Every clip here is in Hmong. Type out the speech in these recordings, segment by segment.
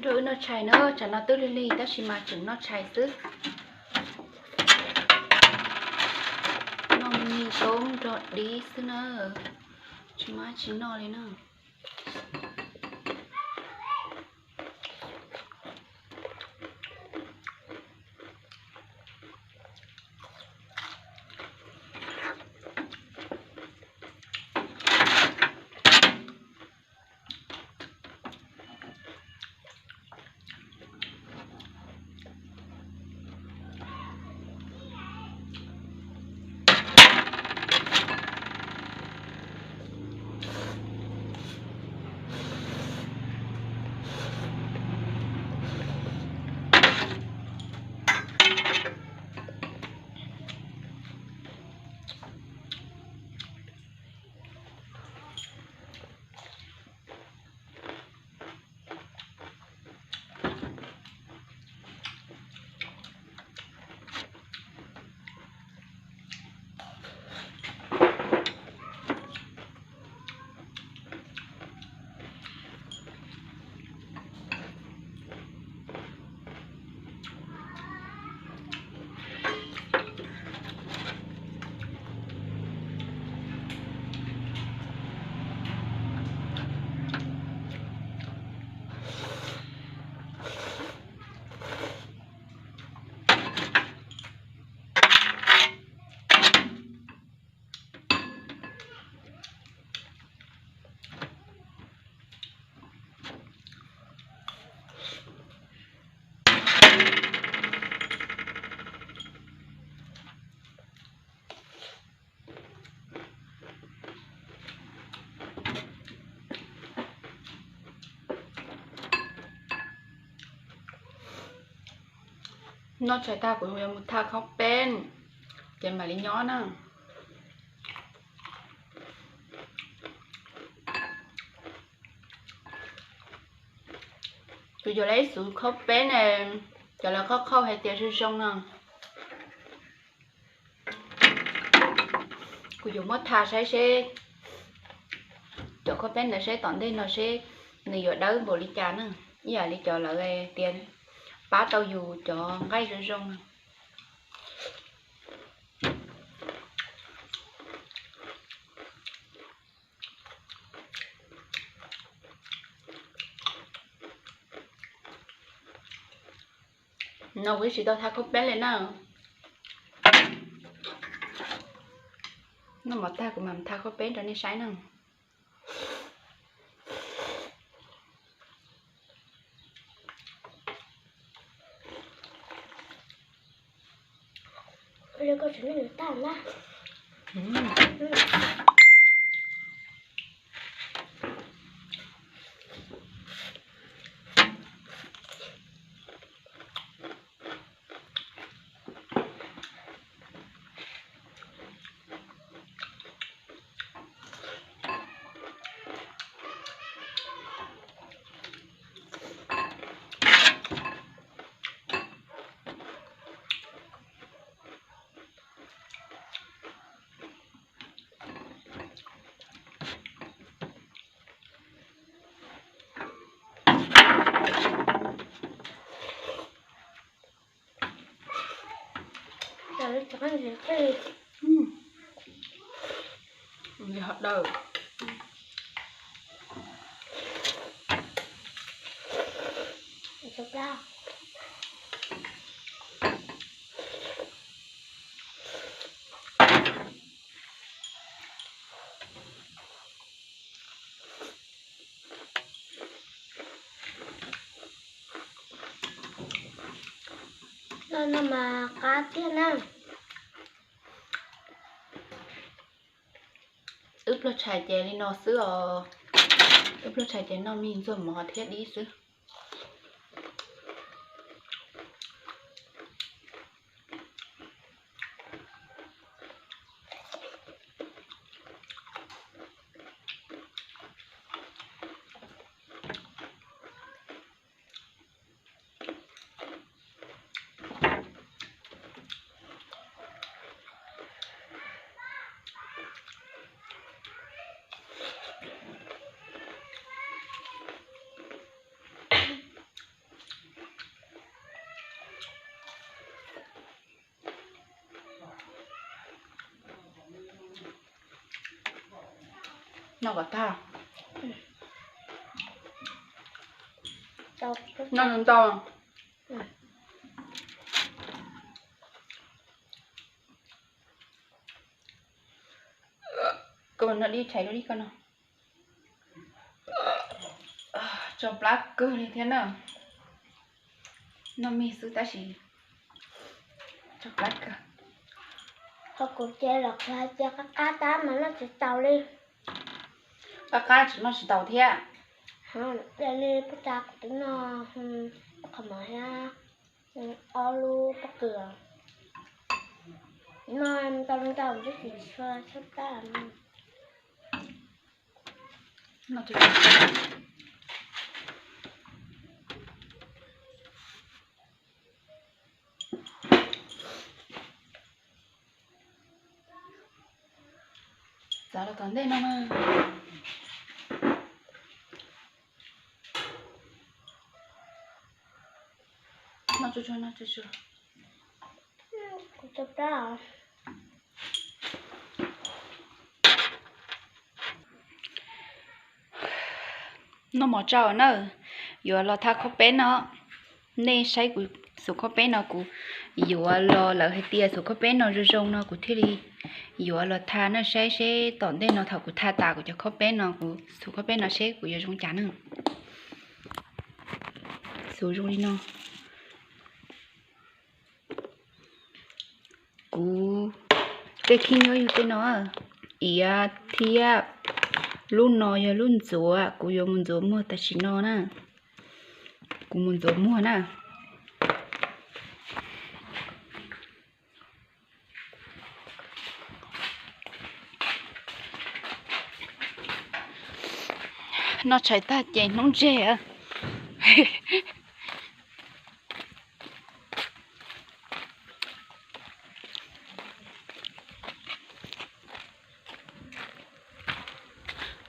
Wb noj tshais na, tsam no twb lig lig tab sis mas tseem noj tshais xwb. Noj me me toob nrog dib xwb na, tsis muaj dab tsi noj li na. Noj tshais tag kuv yuav mus tha khaub peb, ces mam li nyob na. Kuv yuav lawv ib xuv khaub peb ne, cov lawv qhauj qhauj hais tias zoo zoo no. Kuv yuav muab tha saib seb cov khaub peb ntawd seb tom ntej no seb nws yuav dawb npaum li cas na, ib yam li cov lawv tias pab tau yus cov nqaij zoo zoo no. No kuv tsis tau tha khaub peb li na. Noj mov tag kuv mam tha khaub peb rau nej saib na. Li hov daws. No no mas qab tiag na. Wb pluag tshais ces li no xwb os. Wb pluag tshais ces noj me ntxuag mov thiab dib xwb. Noj kom tag. Noj ntau. Koj noj dib tshais dua dib koj no. Tsau plab kawg li thiab na. Noj me xwb tab sis tsau plab kawg. Ho kuv ces los kuv hais tias qab qab tab mas noj tsis tau li. Qab qab tsis noj tsis tau thiab. Ho li pub tas kuv twb noj qhov mov thiab ob lub pob kws. Noj tau li ntau twb tsis tshua tshab plab. Txav los tom ntej no mas. Noj tsuag tsuag, noj tsuag tsuag. Noj mov tsau na, yuav los tha khob peb no. Nej saib kuv xub khob peb no kuv yuav los, lawv hais tias xub khob peb no zoo zoo no kuv thiaj li yuav los tha na. Saib seb tom ntej no thaum kuv tha tas kuv cov khob peb no, kuv xub khob peb no seb kuv yuav zoo cas na. Xub zoo li no. Kuv tej khib nyob yog tej no, iav thiab lub no yog lub ntxuav, kuv yuav mus ntxuav muag tam sim no na. Kuv mus ntxuav muag na. Noj tshais tag ces hnub ntseg.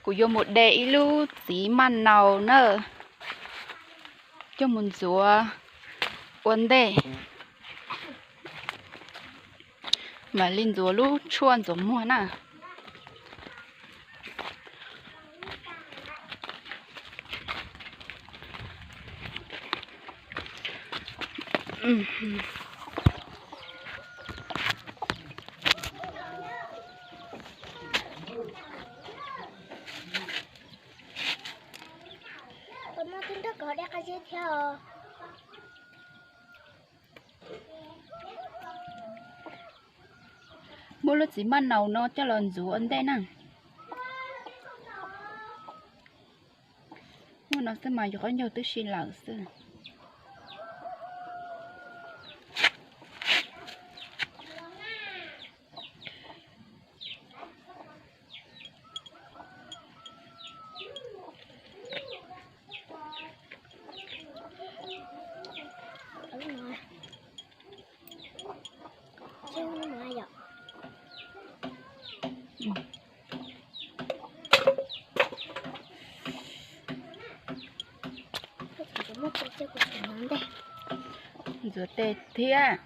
Kuv yuav mus de ib lub txiv maj naus na, coj mus ntxuav ua ntej, mam li ntxuav lub tshuaj ntxuav muag na. Muab lub txiv maj naus no coj los ntxuav ua ntej na. Muaj no xwb mas yus qaub ncaug twb si lawm xwb. Ntxuav tes thiab.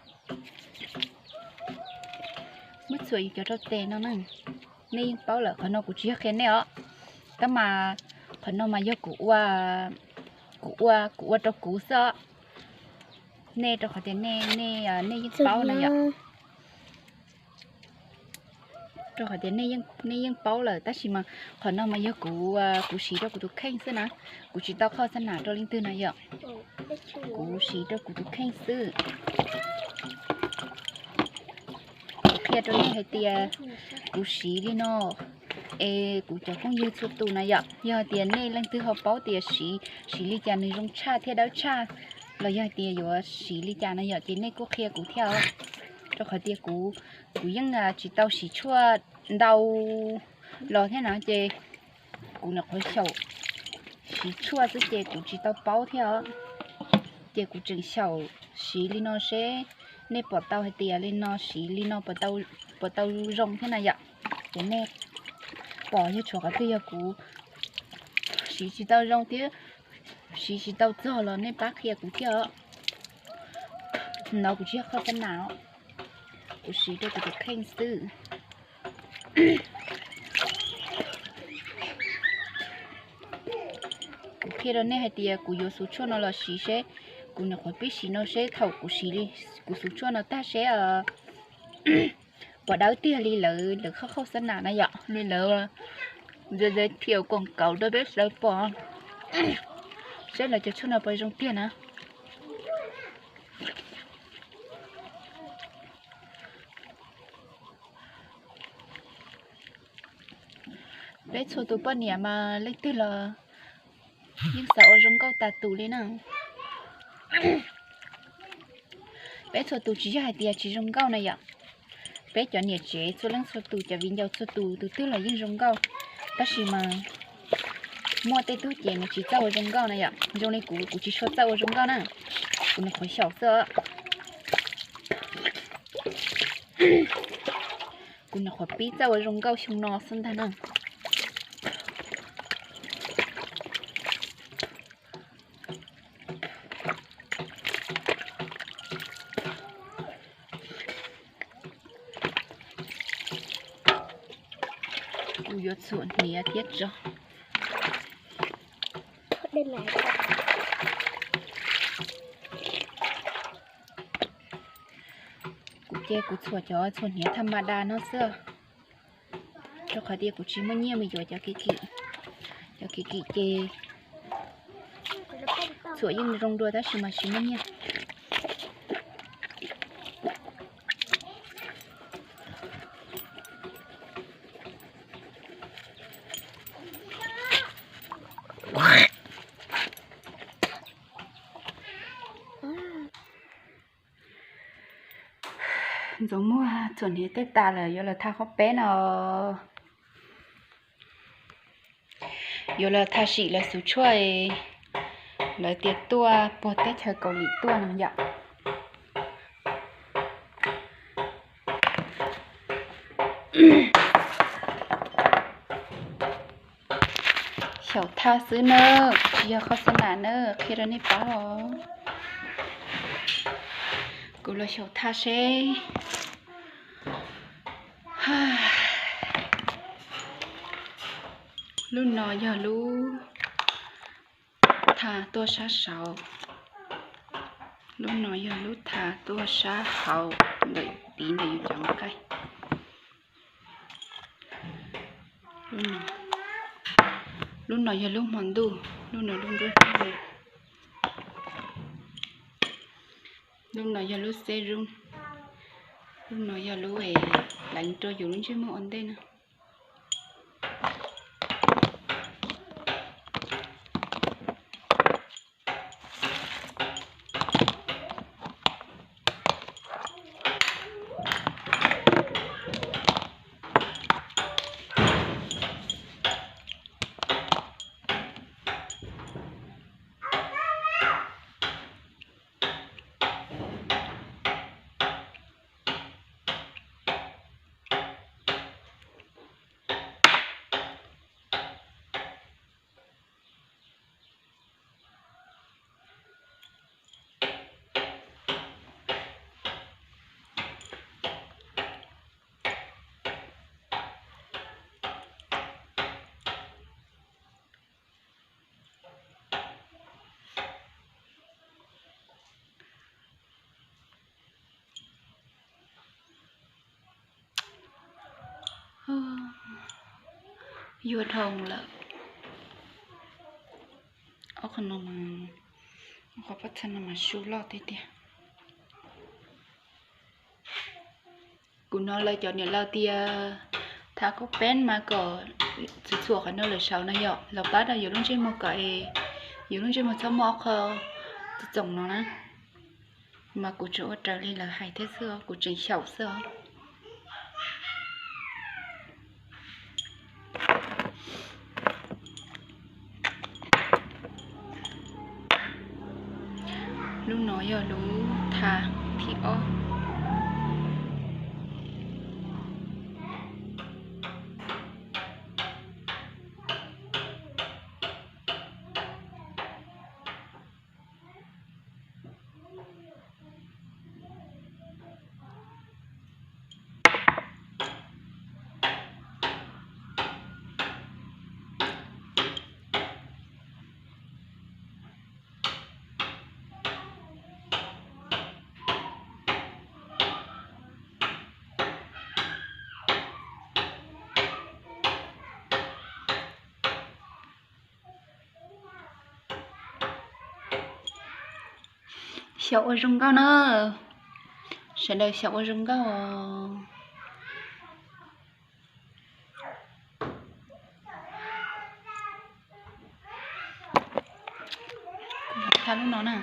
Muab txhuam yus cov rau tes no na. Nej yeej paub lawm, qhov no kuv tsis yog qhia nej os. Tab mas qhov no mas yog kuv ua, kuv ua, kuv ua rau kuv xwb os. Nej rau qhov tias nej, nej, nej yeej paub na yom. Rau qhov tias nej yeej paub lawm, tab sis mas qhov no mas yog kuv, kuv siv rau kuv tus kheej xwb na. Kuv tsis tau qhoj xab nam rau leej twg na yom. Kuv siv rau kuv tus kheej xwb. Kuv qhia rau nej hais tias kuv siv li no es kuv cov phooj ywg txhua tus na yom, yog hais tias nej leej twg ho paub tias siv, siv li cas nws zoo tshaj thiab dawb tshaj, los yog hais tias yuav siv li cas na yom, ces nej kuj qhia kuv thiab os. Rau qhov tias kuv, kuv yeej tsis tau siv tshuaj ntau los thiab na, ces kuv nyuam qhuav xyaum siv tshuaj xwb ces kuv tsis tau paub thiab os. Ces kuv tseem xyaum siv li no seb nej pom tau hais tias li no siv li no puas tau zoo thiab na yom. Ces nej pom yog tshuav qhov twg yog kuv siv tsis tau zoo thiab siv tsis tau txog los nej pab qhia kuv thiab os. No kuv tsis yog qhoj xab nam os, kuv siv rau kuv tus kheej xwb. Kuv qhia rau nej hais tias kuv yuav xuv tshuaj no los siv seb, kuv nyuam qhuav pib siv no seb thaum kuv siv li, kuv xuv tshuaj no tag seb puas dawb tiag li lawv, lawv khauj khauj xab nam na yom, li lawv ze ze thiaus koom kauv rau peb sawv pom seb lawv cov tshuaj no puas zoo tiag na. Peb txhua tus poj niam mas leej twg los yeej xav ua zoo nkauj tas tus li na. Peb txhua tus tsis yog hais tias tsis zoo nkauj na yom. Peb cov niam tsev txhua leej txhua tus, cov viv ncaus txhua tus, tus twg los yeej zoo nkauj. Tab sis mas muaj tej tug ces nws tsis txawj ua zoo nkauj na yom. Zoo li kuv, kuv tsis tshua txawj ua zoo nkauj na. Kuv nyuam qhuav xyaum xwb. Kuv nyuam qhuav pib txawj ua zoo nkauj xyoo no xwb ntag na. Kuv yuav txhuam hniav thiab tso. Kuv ces kuv txhuam cov txhuam hniav thaj ma da no xwb, rau qhov tias kuv tsis muaj nyiaj mus yuav cov kim kim. Cov kim kim ces txhuam yeej zoo dua tab sis mas tsis muaj nyiaj. Ntxoov Muag txhuam hniav tej tas lawm yuav los tha qhob peb no. Yuav los tha sim lawv xuv tshuaj, lawv tias tuaj puag teb chaws Kaus Lim tuaj no yom. Xyaum thaj xwb na, tsis yog qhov xav nam na, qhia rau nej paub os. Kuv los xyaum thaj seb. Lub no yog lub tha tuaj sab saud, lub no yog lub tha tuaj sab hauv ntawm tiv ntawm yus cov nqaij. Lub no yog lub hmo ntuj, lub no lub nruab hnub. Lub no yog lub xeb zub, lub no yog lub es leev rau yus lub ntsej muag ua ntej na. Yuav dhau lawm. Ob qhov no mas, ob qhov pob txha no mas su loj tiag tiag. Kuv hnov lawv cov niam laus tias thav khaub peeb mas kom txhua txhua qhov no lawm saud no yom, los pab rau yus lub ntsej muag kom yus lub ntsej muag txhob muaj ob qho txoom no na. Mas kuv tseem ua raws li lawv hais thiab xwb os, kuv tseem xyaum xwb os. Lub no yog lub tha thib ob. Xyaum ua zoo nkauj na. Sawv daws xyaum ua zoo nkauj os. Tha lub no na.